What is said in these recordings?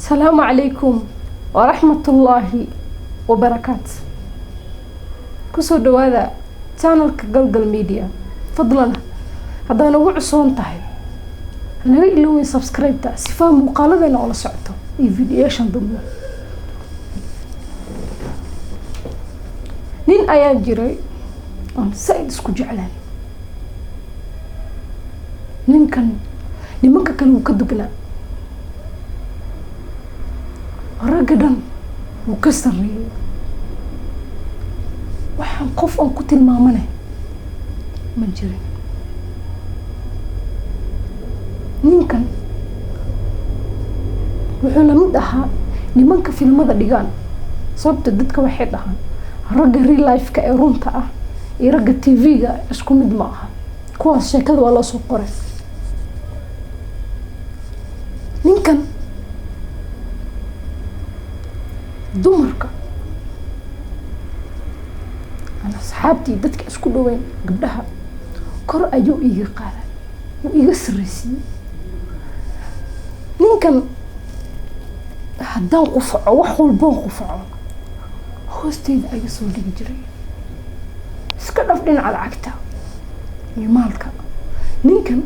Asalaamu calaykum waraxmatullaahi wabarakaatu. Kusoo dhawaada channelka Galgal Media. Fadlan haddaa nagu cusoon tahay, hanaga ilowin subscribe-ta sifaa muuqaaladeena oo la socoto iyo videoyaashan dambe. Nin ayaa jiray oon saa-id isku jeclaan. Ninkan nimanka kale wuu ka dugnaa, ragga dhan wuu ka sarreeyay. Waxaan qof aan ku tilmaamane ma jirin. Ninkan wuxuu la mid ahaa nimanka filmada dhigaan, sababta dadka waxay dhahaan ragga real life-ka ee runta ah iyo ragga TV-ga isku mid ma aha, kuwaas sheekada waa loo soo qoray. Ninkan dumarka aan asxaabtii dadka isku dhaweyn, gabdhaha kor ayuu iiga qaaday, wuu iiga sarreysiiyey. Ninkan haddaan qufaco, wax walboon qufaco, hoosteyda ayuu soo dhigi jiray. Iska dhaf dhinaca lacagta iyo maalka, ninkan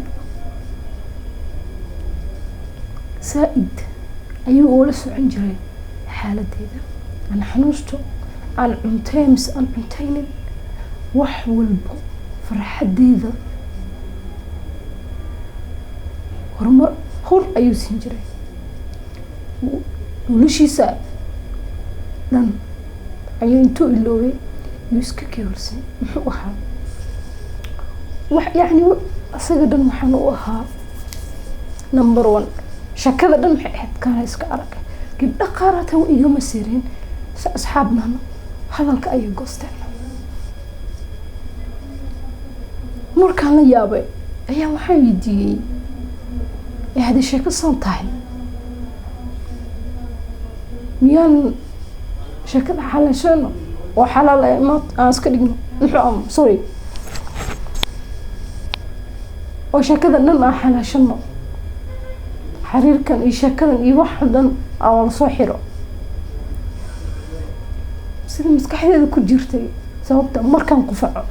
saa-id ayuu ula socon jiray xaaladeyda, aan xanuusto, aan cuntey mise aan cunteynin, wax walbo farxadeyda horumar hor ayuu siin jiray. Noloshiisa dhan ayuu intuu iloobay yuu iska kii horsay. Muxuu ahaa wax yacni isaga dhan waxaan u ahaa number one. Shakada dhan maxay ahayd? Kaana iska arag, gabdho qaar hataa wa igama sireen si asxaabnahno, hadalka ayay goosteen. Markaan la yaabay ayaa waxaan weydiiyey, ee hadday sheeko san tahay, miyaan sheekada xalaashano oo xalaal ma aan iska dhigno? Muxuu, sorry, oo sheekada dhan aan xalaashano, xariirkan iyo sheekadan iyo wax dhan aan lasoo xiro, sida maskaxdeeda ku jirtay. Sababta markaan qufaco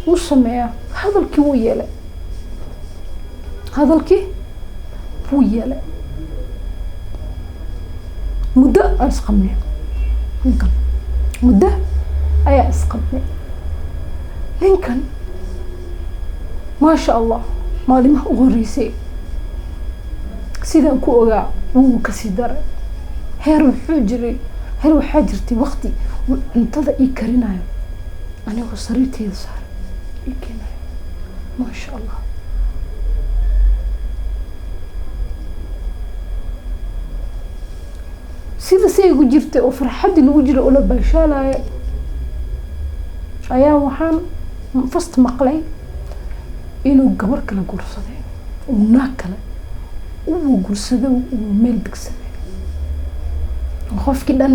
wuu sameeyaa. Hadalkii wuu yeelay, hadalkii wuu yeelay. Muddo aan isqabnay ninkan, muddo ayaa isqabnay ninkan. Maasha Allah, maalimaha u horeysay sidaan ku ogaa wuu kasii daray. Heer wuxuu jiray, heer waxaa jirtay wakti uu cuntada ii karinayo anigoo sariirteeda saaray ii keenayo. Maasha Allah, sida si igu jirtay oo farxaddii lagu jiray oo la baashaalaya ayaa waxaan fast maqlay inuu gabar kale guursaday, uu naag kale uu guursaday, uu meel degsaday. Qofkii dhan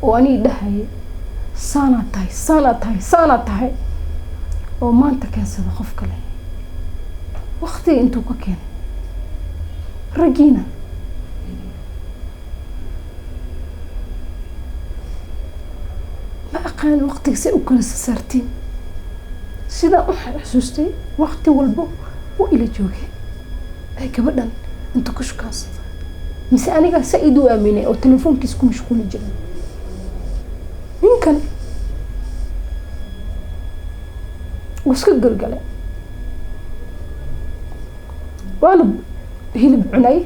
oo aniga dhahayay saanaa tahay, saanaa tahay, saanaa tahay, oo maanta keensada qof kale, waktiga intuu ka keenay raggiina ma aqaan waktiga say u kala sasaartiin. Sidaan u xasuustay wakti walbo u ila joogay ay gabadhan inta ku shukaansada, mise anigaa saa-id u aaminay oo telefoonkiis ku mashquuli jiray. Ninkan wuu iska galgalay, waana hilib cunay.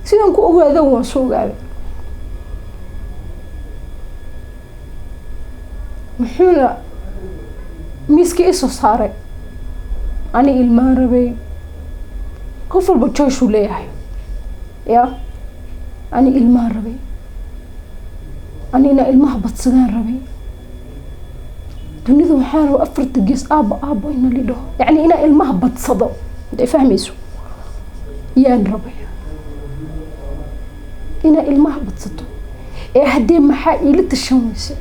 Sidaan ku ogaada waan soo ogaaday. Wuxuuna miiskii isoo saaray ani ilmaan rabay. Qof walba joyshuu leeyahay ya. Ani ilmaan rabay, anina ilmaha badsadaan rabay. Dunida waxaan rabay afarta gees aabba aabbo ina li dhaho, yacni inaa ilmaha badsado, haday fahmayso yaan rabay inaa ilmaha badsato. Ee haddee maxaa iila tashan weyse?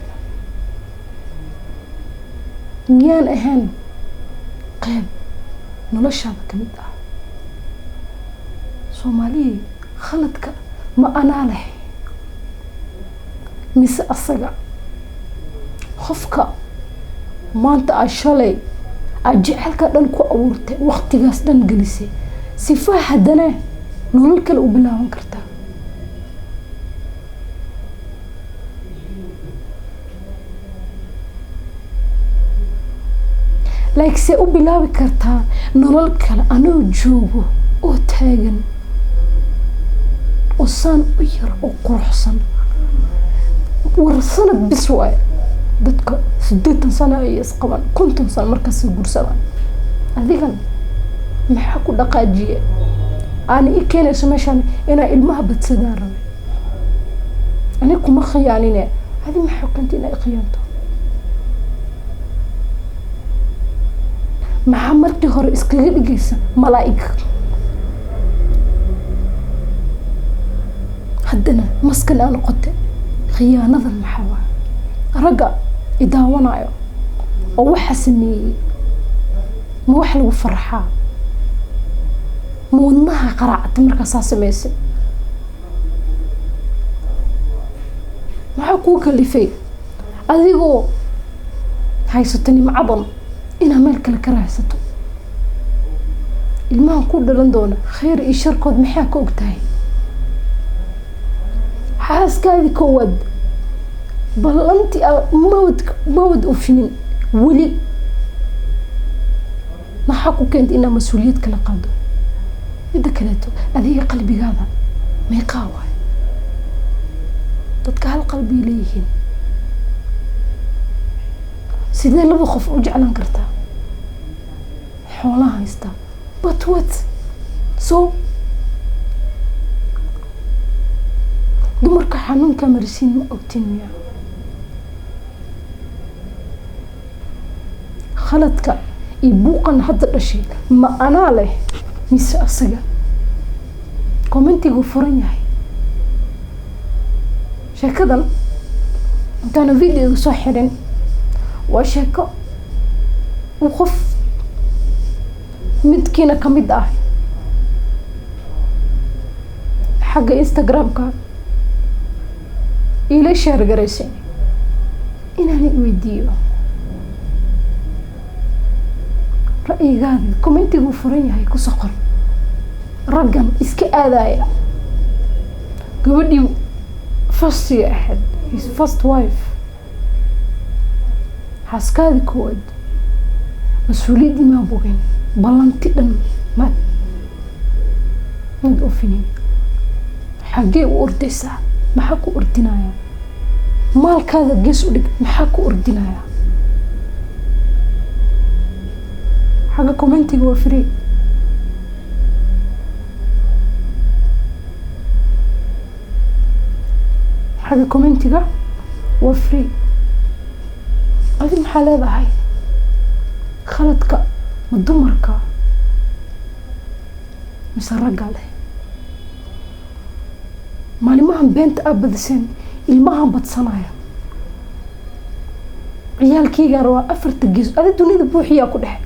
Miyaan ahaan qeyb noloshaada ka mid ah? Soomaaliya, khaladka ma anaa leh mise asaga? Qofka maanta aa shalay aad jecelka dhan ku abuurtay, waqtigaas dhan gelisay, sifaa haddana nolol kale u bilaaban kartaa. Like, see u bilaabi kartaa nolol kale anoo joogo oo taagan oo saan u yar oo quruxsan? War sanad bis waaye. Dadka 80 sano ay isqaban, 50 sano markaasay guursadaan. Adigan maxaa ku dhaqaajiye aana i keenayso meeshaan inaa ilmaha badsadaan rabay? Ani kuma khiyaanine, adi maxaa keentay inaa i khiyaanto? Maxaa markii hore iskaga dhigaysa malaa'ig, haddana maskan aa noqotay? Khiyaanadan maxaa waay? Ragga i daawanayo oo waxa sameeyey, ma wax lagu farxaa? Ma wadnaha qaraacatay markaasaa sameysay? Maxaa kuu kalifay adigoo haysato nimcadan inaa meel kale ka raadsato? Ilmahan ku dhalan doona khayr iyo sharkood maxaa ka og tahay? Xaaskaadii koowaad ballantii aa mawad ofinin weli, maxaa ku keentay inaa mas-uuliyad kala qaado? Midda kaleeto, adiga qalbigaada meeqaa waay? Dadka hal qalbay leeyihiin. Sidee laba qof u jeclaan kartaa? Xoolaha haystaa, but what? So dumarka xanuunka marisiin ma ogtiin miya? Khaladka iyo buuqan hadda dhashay ma anaa leh mise asaga? Commentigu furan yahay. Sheekadan intaana videoga soo xirin, waa sheeko uu qof midkiina kamid ah xagga Instagram-ka iila share garaysay inaan weydiiyo ra'yigaada. Commentiguu furan yahay, kusoo qor. Raggan iska aadaya gabadhii firstiga ahayd, his first wife, xaaskaadii koowaad, mas-uuliyaddii maa bogin, ballanti dhan maad ofinin. Xaggee u ordaysaa? Maxaa ku ordinayaa? Maalkaada gees u dhig, maxaa ku ordinayaa? Xagga commentiga waa free. Xagga commentiga waa free. Adi maxaa leedahay? Khaladka ma dumarka mise ragga leh? Maalimahan beenta aa badiseen, ilmahan badsanaya, ciyaalkaygaan rabaa, afarta gees adi dunida buuxiyaa ku dhexe.